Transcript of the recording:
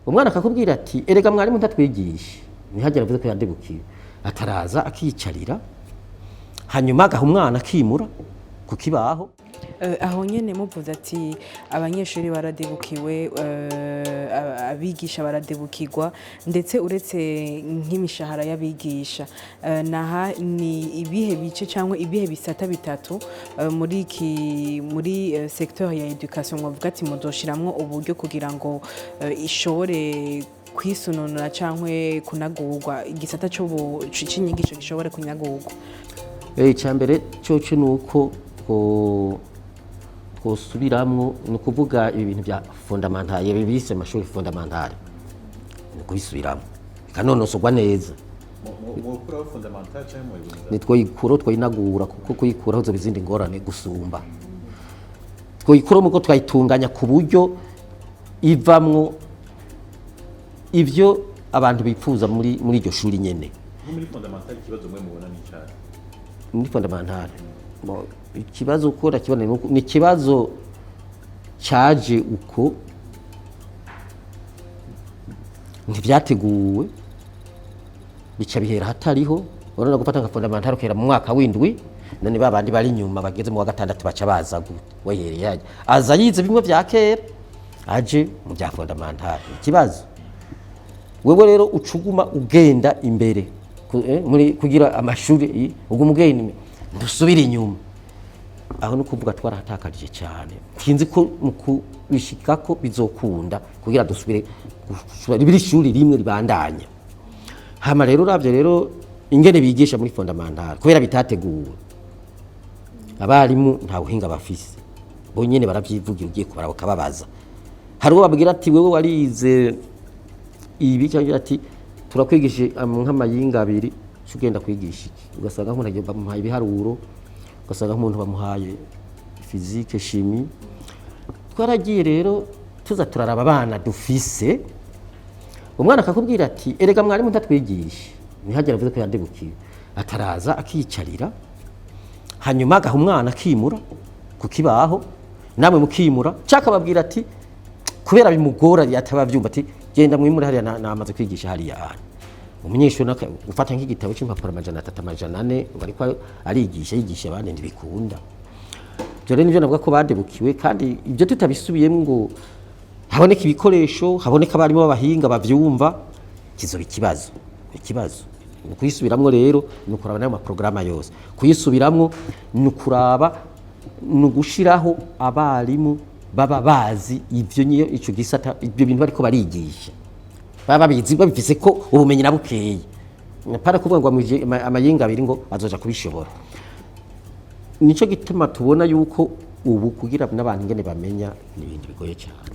Umwana akakubwira ati: "Erega mwarimu ntatwigisha." Ntihagere avuze ko yadebukiwe, ataraza akiyicarira, hanyuma agaha umwana akimura ku kibaho. Aho nyene muvuze ati abanyeshuri baradebukiwe, abigisha baradebukirwa, ndetse uretse nk'imishahara y'abigisha, naha ni ibihe bice cyangwa ibihe bisata bitatu muri iki muri secteur ya éducation mwavuga ati muzoshiramwo uburyo kugira ngo ishobore kwisununura cyangwa kunagurwa, igisata c'inyigisho gishobore kunagurwa? Icya mbere cyoco ni uko twosubiramwo, ni ukuvuga ibi bintu bya fondamental, ibi bise amashuri fondamental, ni ukubisubiramwo bikanonosorwa neza. Mwokuraho fondamental cyangwa mwayigumiza? Nitwoyikuraho, twoyinagura, kuko kuyikuraho zoba izindi ngorane gusumba. Twoyikuraho muko twayitunganya ku buryo ivamwo ivyo abantu bifuza muri iryo shuri nyene. Nko muri fondamental, ikibazo mwe mubona ni icyahe? Muri fondamental, bon, ikibazo uko ndakibona ni ikibazo caje uko ntivyateguwe, bica bihera hatariho. Urabona, gufata nka fondamental ukera mu mwaka w'indwi, none ba bandi bari inyuma bageze mu wa gatandatu baca baza gute? Wahereye hajya aza yize bimwe vya kera, aje mu bya fondamental, ikibazo. Wewe rero ucuguma ugenda imbere muri kugira amashuri, uguma ugenda imbere, ntusubire inyuma. Aho ni ukuvuga twarahatakarije cyane. Sinzi ko mu kubishikako bizokunda kugira dusubire gusubira ishuri rimwe ribandanya. Hama rero uravye rero ingene bigisha muri fondamental, kubera bitateguwe, abarimu nta buhinga bafise, bo nyene baravyivugira. Ugiye kubara bakababaza, hari uwo babwira ati: "Wewe warize ibi?" Cyangwa ati: "Turakwigishije nk'amayinga abiri, uca ugenda kwigisha iki?" Ugasanga nk'umuntu agiye bamuhaye ibiharuro, ugasanga nk'umuntu bamuhaye physique, chimie. Twaragiye rero tuza turaraba abana dufise, umwana akakubwira ati: "Erega mwarimu ntatwigisha." Ntihagere avuze ko yadebukiwe, ataraza akiyicarira, hanyuma agaha umwana akimura ku kibaho, namwe mukimura, cyangwa akababwira ati, kubera bimugora ataba abyumva, ati: "Genda mwimure hariya, namaze kwigisha hariya." Hantu umunyeshuri gufata nk'igitabo cy'impapuro 300, 400, ngo ariko arigisha, yigisha abandi, ntibikunda. Ibyo rero nibyo navuga ko badebukiwe. Kandi ibyo tutabisubiyemo ngo haboneke ibikoresho, haboneke abarimu b'abahinga bavyumva, kizoba ikibazo. Ikibazo ni ukuyisubiramwo rero, ni ukuraba n'ayo maporogaramu yose. Kuyisubiramwo ni ukuraba, ni ugushiraho abarimu baba bazi ivyo niyo ico gisata, ibyo bintu bariko barigisha baba babizi, babifise ko ubumenyi na bukeyi. Para kuvuga ngo amayinga abiri ngo azoja kubishobora. Nico gituma tubona yuko ubu kugira n'abantu ingene bamenya ni ibintu bigoye cyane.